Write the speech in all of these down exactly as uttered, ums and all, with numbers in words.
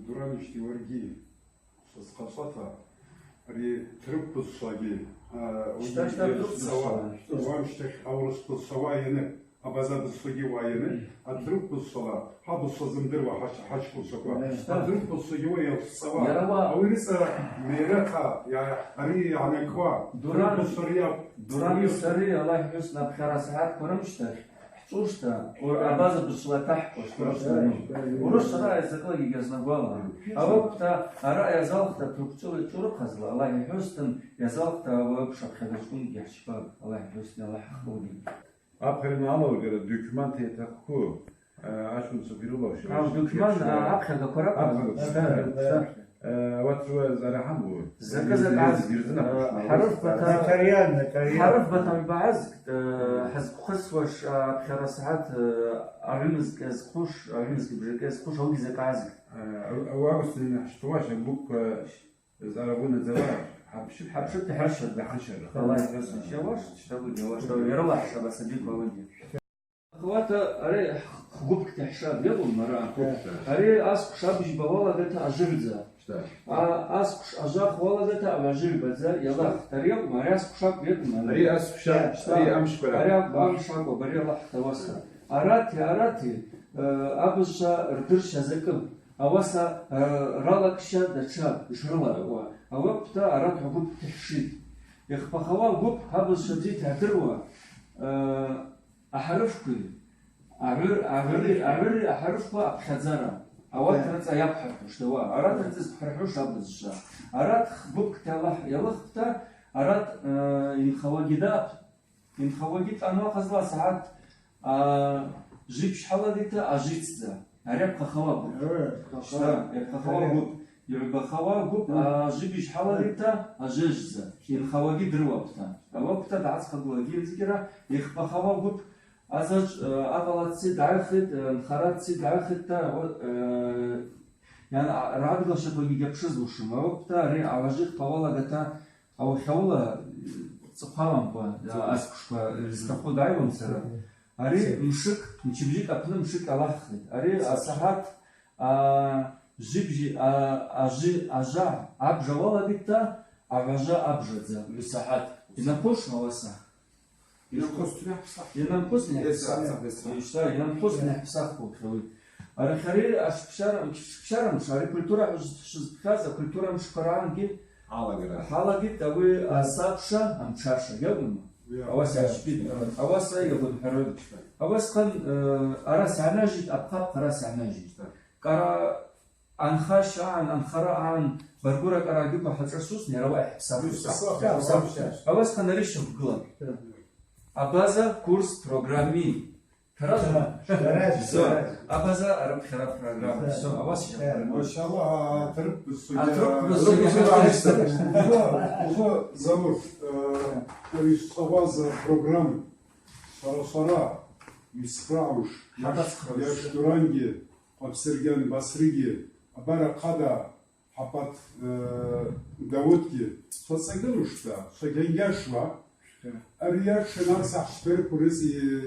Дуранищти уаргьи швазхъачӏвата, ари трыкв бызшвагьи, а, Щта, щта, трыкв бызшва. Уамщтахь аурыс бызшва уайыны, абаза бызшвагьи уайыны, атрыкв бызшвала, хӏа бызшва зымдыруа хӏач-, хӏачкӏвынчваква. Щта. Атрыкв бызшвагьи уа йалцӏцӏауа. Йара уа. Ауи рыцӏа мейрата, йа-, ари йгӏанакӏуа. Дуран, трыкв бызшва рыйа-, Дуран сари, Аллах йхӏвусын, апхьара сагӏатква рымщтахь, Хӏчӏвушта, ур-, абаза бызшвала тахӏкӏуашта, Щта, урысла, щта, щта. Урысла араъа закӏылагьи гьазнагвала. Ауапӏта араъа йазалхта туркчӏвала чӏвурухъазла, Аллах йхӏвузтын, йазалхта ауи апш апхьагачкӏвынгьи хӏчпагь, Аллах йхӏвузтын, Аллах хъылгьи. Апхьарина алалгара документ ятахъу, э, ачкӏвынчва бирулаушта. Ау, документ, а, апхьагаква ракӏвма? Апхьагаква. Щта, щта. Э, ауат рыуа зъара гьамгӏу. Закӏы-закӏ аз-, Бирзина э, хъушма. Хӏарф бата-, Нотариально, нотариально. Хӏарф батагӏвба аз-, э, хӏызквхъысуаш, э, апхьара сагӏат, э, агӏвымызкӏ азкъуш, агӏвымызкӏ бжакӏ азкъуш, ауи закӏ аз-. Э, ау-, ауи ауснина хӏчӏвуаш, буква зъара гьуна дзауа, хӏапшып. Хӏапшып, хӏаршып. Хӏаршып. Аллах йхӏвусын, щауаш, щтаугьи, ауаш, йара уахӏ шаба сабиква ауагьи. Ахвата, ари хгвыпкта хӏшаб йакӏвма ара? Хгвыпкта. Ари асквш абыжьба уалагата ажыгӏвдза. Щта. А асквш ажвахуа уалагата агӏважвыгӏвбадза йалахта. Ари йакӏвма, ари асквш акӏвма йакӏвма? Ари асквш, щта, ари амшква. Ари акӏвпӏ, амш акӏвпӏ, ари алахта ауаса. Арати, арати, э, абызшва рдыршаз акӏвпӏ. Ауаса, э, ралакӏща датша йшрыларкъуа. Ауи акӏвпӏта арат хгвыпкта хӏшитӏ. Йхпахауа гвып абызшва бзита йгӏатыруа, э, ахӏарыфкви, агӏвыр-, агӏвыри, агӏвыри ахӏарыфква апхьадзара. Ауат рыцӏа йаквхӏырхӏуш дауа, арат рыцӏа йзквхӏырхӏуш абызшва. Арат хгвыпкта йалах-, йалахпӏта, арат, э, йынхауагьи даъапӏ. Йынхауагьи дъануахъазла сагӏат, а, жвибжь хӏаладита ажвицдза. Ари йапхъахауа гвып. Э, Щта, йапхъахауа гвып. Йгӏбахауа гвып, а, жвибжь хӏаладита ажвежвдза. Йынхауагьи дыруапӏта. Ауапӏта дгӏацӏхъагвлагьи йымзикӏра, йхпахауа гвып азач, э, агъалаци дгӏайхитӏ, э, нхараци дгӏайхитӏта, э, йан, а, рагӏдгъашаквагьи гьапшызлушым. Ауапӏта ари агӏважвихпа уалагата Аухауула, э, цӏыхъваламкӏва, э, асквшква, э, зтахъу дгӏайуамцара. Ари мшыкӏ, мчыбжьыкӏ апны мшыкӏ алаххитӏ. Ари асахӏат, а, жвибжьи, а, ажи, ажа, абжа уалагитта, агӏважа абжадза, гӏвсахӏат. Йнапӏушма ауаса? Йнамхъусын йгьпсахтӏ. Йнамхъусын йгьпсахтӏ. Йгьпсахтӏ, йгьпсахтӏ. Йгьпсахтӏ. Йгьпсахтӏ, йгьпсахтӏ. Ари хъари ашпшара, шпшара мш, ари культура хӏуз-, хӏуз-, хӏуз-, культура мшква рагӏангьи гӏалагара. Гӏалагитӏ ауи асабша, амчаша, йакӏвма? Ауаса йашпитӏ. Ауаса йагъвымхӏварыгъ. Ауасхъан, э, араса йгӏанажьитӏ, апхъапхъ араса йгӏанажьитӏ. Кӏара Анхара агӏан, анхара агӏан, баргвыракӏ арагьиква хӏашӏасусни, йара уагӏа йхӏпсахуш. Йхӏпсахуш. Ауасхъан ари щаквгылапӏ. Абаза курс программи. Таразма? Таразма. Всё. Абаза арапхьара программа. Всё, авас щаквгылапӏ. Машаллах, а, трыкв бызшвагьи. А, трыкв бызшвагьи. Уже, уже Заур, э, ари швъабаза программа. Швара-швара, йсрагӏуш, яш, яш Дуранги, Къвабсергьан Басриги, абар ахъа да Хӏапат, э, Даудгьи, швацӏагылушта, швагьангьашуа, ари йарчван арса хӏчпарыкву рыцӏа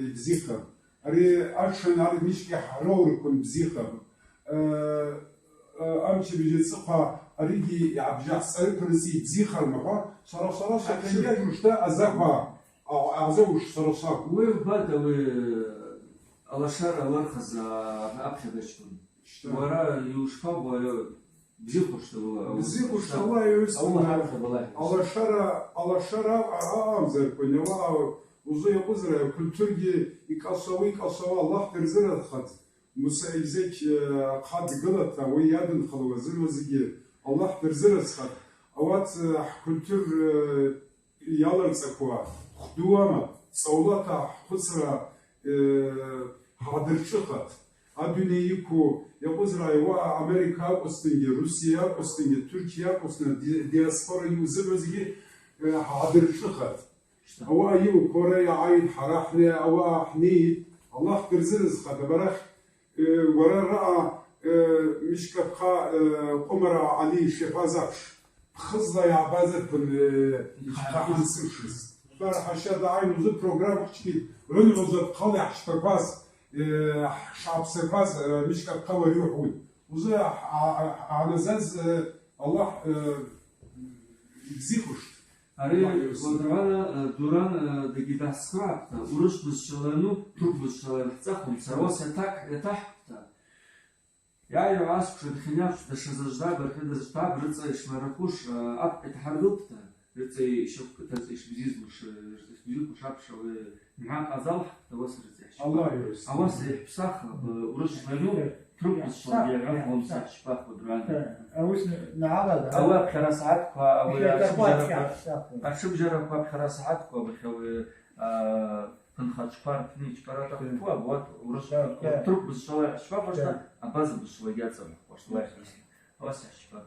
йбзихапӏ, ари арчван ар мичкӏи хӏараурквын бзихапӏ, э, э, амчыбжь ацӏыхъва аригьи йгӏабжьахь цӏарыкву рыцӏа йбзихарнахӏва, швара-швара швагьангьашушта азаква, а-, агъзауш швара-швакӏ. Уи убата, уи, э, Алашара алархыз, а, апхьагачкӏвын. Щта. Уара йушпагъвайа бзихушта уала? Бзихушта, Аллах йуйсхъа. Аллах йархӏа, Аллах йуйсхъа. Алашара, Алашара а-, а-, амзаркван, ауаъа узу йакъвызра, культургьи йкъасауа, йкъасауа, Аллах дырзырадзхъат. Муса Эгьзек, э, ахъа дгылата, уи йадынхалуа зыруазгьи Аллах дырзырадзхъат. Ауат, э, хӏкультур, э, йаларцӏаква хвдууама, цӏаулата хӏхъвыцра, э, гӏадырчӏвыхатӏ. Адуней йыкву йакъвызра, ауаъа Америка акӏвызтынгьи, Русия акӏвызтынгьи, Турция акӏвызтынгьи, ди-, диаспора йузыруазгьи, э, гӏадырчӏвыхатӏ. Ауаъа йу Корея гӏайитӏ, хӏара хӏни-, ауаъа хӏнийитӏ, Аллах дырзырадзхъат, абарахь Э, уара араъа, э, Мишкапхъа, э, Къвымра Али йшихӏваз апш, пхызла йгӏабазарквын, э, йхъа-, йхъа хӏамсыршыз. Бар хӏаша дагӏайын узу программа хчкит, гӏвын гӏуза пхъала йхӏчпакваз, э, хӏшгӏапсакваз, э, Мишкапхъа уари ухӏвун. Ужвы гьа-, гьа-, гьаназаз, э, Аллахӏ, э, йбзихуштӏ. Ари Аллахӏ йырза. Уадыргӏвана, э, Дуран, э, дагьидасхъапӏта, урыс бызшвала йану, тюрк бызшвала йанхӏцӏахуамца, ауаса йатахӏ-, йатахӏпӏта. Йа, йгӏасквша, дхьынайчва, дашазаджвда, бархьыдазаджвда, рыцӏа йшмарахуш, э, апкъ йтахӏыргылтӏта, рыцӏа йшаквкӏытаз йшбзиз луш, э, йшбзихуш апш ауи Мгьакъ азалхӏвтӏ, ауаса рыцӏа йхӏчпа. Аллахӏ йырза. Ауаса йхӏпсахпӏ, урыс бызшвала йану, тюрк бызшвала йагӏвахуамца йхӏчпахпӏ Дуран. Ауи апхьара сагӏатква, ауи атшымжьараква, атшымжьараква апхьара сагӏатква, абыхьа ауи, а, пынхачква рпны йчпара атахъу, абуат урыс, тюрк бызшвала йхӏчпахуаштӏта, абаза бызшвала йацӏархуаштӏта, Аллахӏ йырза. Ауаса йхӏчпа.